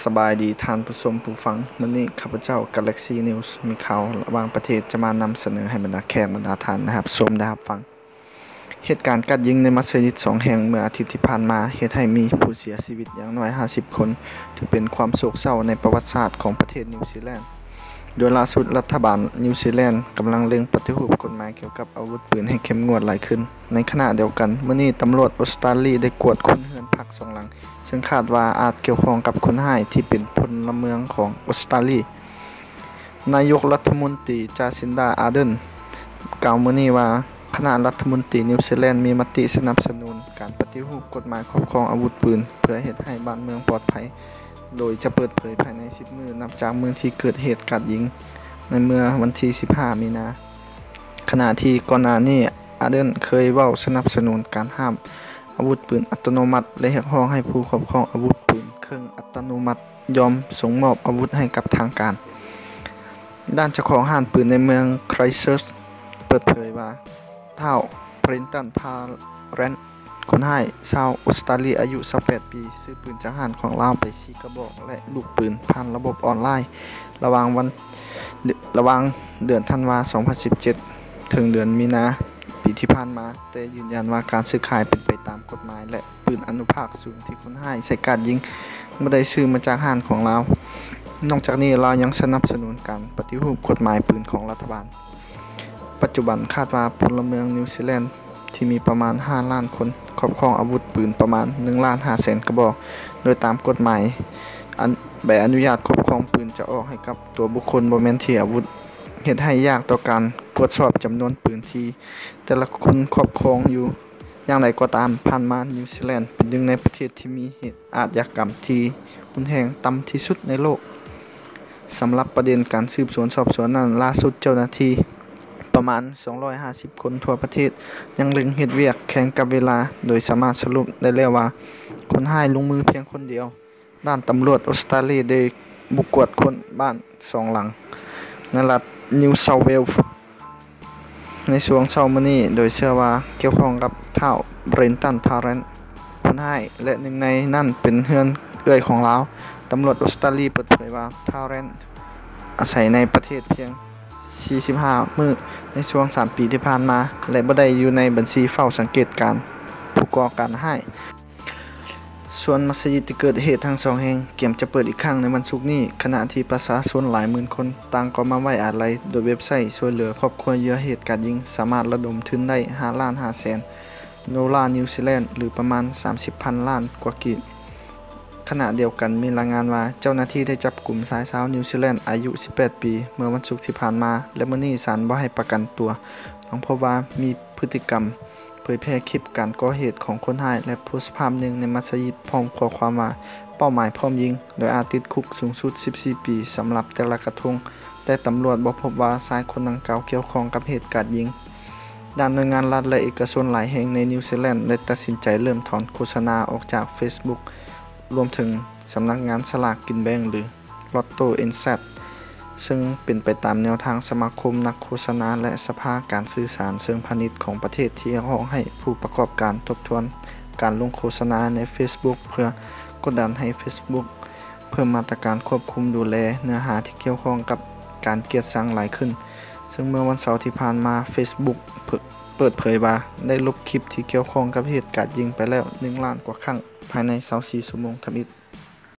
ສະບາຍດີທ່ານຜູ້ຊົມຜູ້ຟັງ, ມື້ນີ້ຂ້າພະເຈົ້າ Galaxy News ມີຂ່າວລະຫວ່າງປະເທດຈະມານຳສະເໜີໃຫ້ບັນດາແຂກບັນດາທ່ານໄດ້ຮັບຊົມໄດ້ຮັບຟັງ. ເຫດການກາດຍິງໃນມັດສະຍິດສອງແຫ່ງເມື່ອອາທິດທີ່ຜ່ານມາ ເຮັດໃຫ້ມີຜູ້ເສຍຊີວິດຢ່າງໜ້ອຍຫ້າສິບຄົນ, ຖືເປັນຄວາມໂສກເສົ້າໃນປະຫວັດສາດຂອງປະເທດນິວຊີແລນ. ໂດຍລ່າສຸດລັດຖະບານນິວຊີແລນກຳລັງເລັ່ງປະຕິຮູບກົດໝາຍກ່ຽວກັບອາວຸດປືນໃຫ້ເຂັ້ມງວດຫຼາຍຂຶ້ນ. ໃນຂະນະດຽວກັນ, ມື້ນີ້ຕຳຫຼວດອົດສະຕາລີໄດ້ກວດຄົ້ນເຮືອນພັກສອງຫຼັງ, ເຊິ່ງຄາດວ່າອາດກ່ຽວຂ້ອງກັບຄົນຮ້າຍທີ່ເປັນພົນລະເມືອງຂອງອົດສະຕາລີ. ນາຍົກລັດຖະມົນຕີ ຈາຊິນດາ ອາເດີນ ກ່າວມື້ນີ້ວ່າ ຄະນະລັດຖະມົນຕີນິວຊີແລນມີມະຕິສະໜັບສະໜູນການປະຕິຮູບກົດໝາຍຄອບຄອງອາວຸດປືນ ເພື່ອເຮັດໃຫ້ບ້ານເມືອງປອດໄພ, ໂດຍຈະເປີດເຜີຍພາຍໃນສິບມື້ນັບຈາກມື້ທີ່ເກີດເຫດກາດຍິງໃນເມື່ອວັນທີສິບຫ້າ ມີນາ. ຂະນະທີ່ກ່ອນໜ້ານີ້ ອາເດີນເຄີຍເວົ້າສະໜັບສະໜູນການຫ້າມອາວຸດປືນອັດຕະໂນມັດ ແລະ ຮຽກຮ້ອງໃຫ້ຜູ້ຄອບຄອງອາວຸດປືນເຄິ່ງອັດຕະໂນມັດ ຍອມສົ່ງມອບອາວຸດໃຫ້ກັບທາງການ. ດ້ານເຈົ້າຂອງຮ້ານປືນໃນເມືອງ Christchurch ເປີດເຜີຍວ່າ ທ້າວ Brenton Tarrant ຄົນຮ້າຍຊາວອົດສະຕາລີອາຍຸຊາວແປດປີ ຊື້ປືນຈາກຮ້ານຂອງລາວໄປສີ່ກະບອກ ແລະ ລູກປືນຜ່ານລະບົບອອນລາຍ ລະຫວ່າງວັນ ລະຫວ່າງເດືອນທັນວາ ສອງພັນສິບເຈັດ ເຖິງເດືອນມີນາປີທີ່ຜ່ານມາ, ແຕ່ຢືນຢັນວ່າການຊື້ຂາຍເປັນໄປຕາມກົດໝາຍ ແລະ ປືນອະນຸພາກສູງທີ່ຄົນຮ້າຍໃຊ້ກາດຍິງບໍ່ໄດ້ຊື້ມາຈາກຮ້ານຂອງລາວ. ນອກຈາກນີ້, ລາວຍັງສະໜັບສະໜູນການປະຕິຮູບກົດໝາຍປືນຂອງລັດຖະບານ. ປັດຈຸບັນຄາດວ່າພົນລະເມືອງນິວຊີແລນທີ່ມີປະມານຫ້າລ້ານຄົນ ຄອບຄອງອາວຸດປືນປະມານໜຶ່ງລ້ານຫ້າແສນກະບອກ, ໂດຍຕາມກົດໝາຍ ອັນ ໃບອະນຸຍາດຄອບຄອງປືນຈະອອກໃຫ້ກັບຕົວບຸກຄົນ ບໍ່ແມ່ນທີ່ອາວຸດ, ເຮັດໃຫ້ຍາກຕໍ່ການກວດສອບຈຳນວນປືນທີ່ແຕ່ລະຄົນຄອບຄອງຢູ່. ຢ່າງໃດກໍຕາມ, ຜ່ານມານິວຊີແລນເປັນໜຶ່ງໃນປະເທດທີ່ມີເຫດອາດຍາກຳທີ່ຮຸນແຮງຕ່ຳທີ່ສຸດໃນໂລກ. ສຳລັບປະເດັນການສືບສວນສອບສວນນັ້ນ, ລ່າສຸດເຈົ້າໜ້າທີ່ປະມານສອງຮ້ອຍຫ້າສິບຄົນທົ່ວປະເທດຍັງເລັ່ງເຮັດວຽກແຂ່ງກັບເວລາ, ໂດຍສາມາດສະຫຼຸບໄດ້ແລ້ວວ່າ ຄົນຮ້າຍລົງມືພຽງຄົນດຽວ. ດ້ານຕຳຫຼວດອົດສະຕາລີໄດ້ບຸກກວດຄົ້ນບ້ານສອງຫຼັງໃນລັດ New South Wales ໃນຊ່ວງເຊົ້າມື້ນີ້, ໂດຍເຊື່ອວ່າກ່ຽວຂ້ອງກັບທ້າວ Brenton Tarrant ຄົນຮ້າຍ ແລະ ໜຶ່ງໃນນັ້ນເປັນເຮືອນເອື້ອຍຂອງລາວ. ຕຳຫຼວດອົດສະຕາລີເປີດເຜີຍວ່າ Tarrant ອາໄສໃນປະເທດພຽງສີ່ສິບຫ້າມື້ໃນຊ່ວງສາມປີທີ່ຜ່ານມາ ແລະ ບໍ່ໄດ້ຢູ່ໃນບັນຊີເຝົ້າສັງເກດການຜູ້ກໍ່ການຮ້າຍ. ສ່ວນມັດສະຍິດທີ່ເກີດເຫດທັງສອງແຫ່ງ ກຽມຈະເປີດອີກຄັ້ງໃນວັນສຸກນີ້, ຂະນະທີ່ປະຊາຊົນຫຼາຍໝື່ນຄົນຕ່າງກໍມາໄວ້ອາໄລໂດຍເວັບໄຊຊ່ວຍເຫຼືອຄອບຄົວເຫຍື່ອເຫດກາດຍິງ ສາມາດລະດົມທຶນໄດ້ຫ້າລ້ານຫ້າແສນໂດລານິວຊີແລນ ຫຼື ປະມານສາມສິບພັນລ້ານກວ່າກີບ. ຂະນະດຽວກັນມີລາຍງານວ່າ ເຈົ້າໜ້າທີ່ໄດ້ຈັບກຸມຊາຍຊາວນິວຊີແລນອາຍຸສິບແປດປີ ເມື່ອວັນສຸກທີ່ຜ່ານມາ ແລະ ມື້ນີ້ສານບໍ່ໃຫ້ປະກັນຕົວ ຫຼັງພົບວ່າມີພຶດຕິກຳ ເຜີຍແຜ່ຄລິບການກໍ່ເຫດຂອງຄົນຮ້າຍ ແລະ ໂພສພາບໜຶ່ງໃນມັດສະຍິດ ພ້ອມຂໍ້ຄວາມວ່າ ເປົ້າໝາຍພ້ອມຍິງ, ໂດຍອາດຕິດຄຸກສູງສຸດສິບສີ່ປີສຳລັບແຕ່ລະກະທົງ, ແຕ່ຕຳຫຼວດບໍ່ພົບວ່າຊາຍຄົນດັ່ງກ່າວກ່ຽວຂ້ອງກັບເຫດກາດຍິງ. ດ້ານໜ່ວຍງານລັດ ແລະ ເອກະຊົນຫຼາຍແຫ່ງໃນນິວຊີແລນໄດ້ຕັດສິນໃຈເລີ່ມຖອນໂຄສະນາອອກຈາກເຟສບຸກ, ລວມເຖິງສຳນັກງານສະຫຼາກກິນແບ່ງ ຫຼື Lotto N Z, ເຊິ່ງເປັນໄປຕາມແນວທາງສະມາຄົມນັກໂຄສະນາ ແລະ ສະພາການສື່ສານເຊີງພານິດຂອງປະເທດ ທີ່ຮຽກຮ້ອງໃຫ້ຜູ້ປະກອບການທົບທວນການລົງໂຄສະນາໃນເຟສບຸກ ເພື່ອກົດດັນໃຫ້ເຟສບຸກເພີ່ມມາດຕະການຄວບຄຸມດູແລເນື້ອຫາທີ່ກ່ຽວຂ້ອງກັບການກຽດຊັງຫຼາຍຂຶ້ນ. ເຊິ່ງເມື່ອວັນເສົາທີ່ຜ່ານມາ, ເຟສບຸກເປີດເຜີຍວ່າໄດ້ລົບຄລິບທີ່ກ່ຽວຂ້ອງກັບເຫດກາດຍິງໄປແລ້ວໜຶ່ງລ້ານກວ່າຄັ້ງພາຍໃນຊາວສີ່ຊົ່ວໂມງທຳອິດ.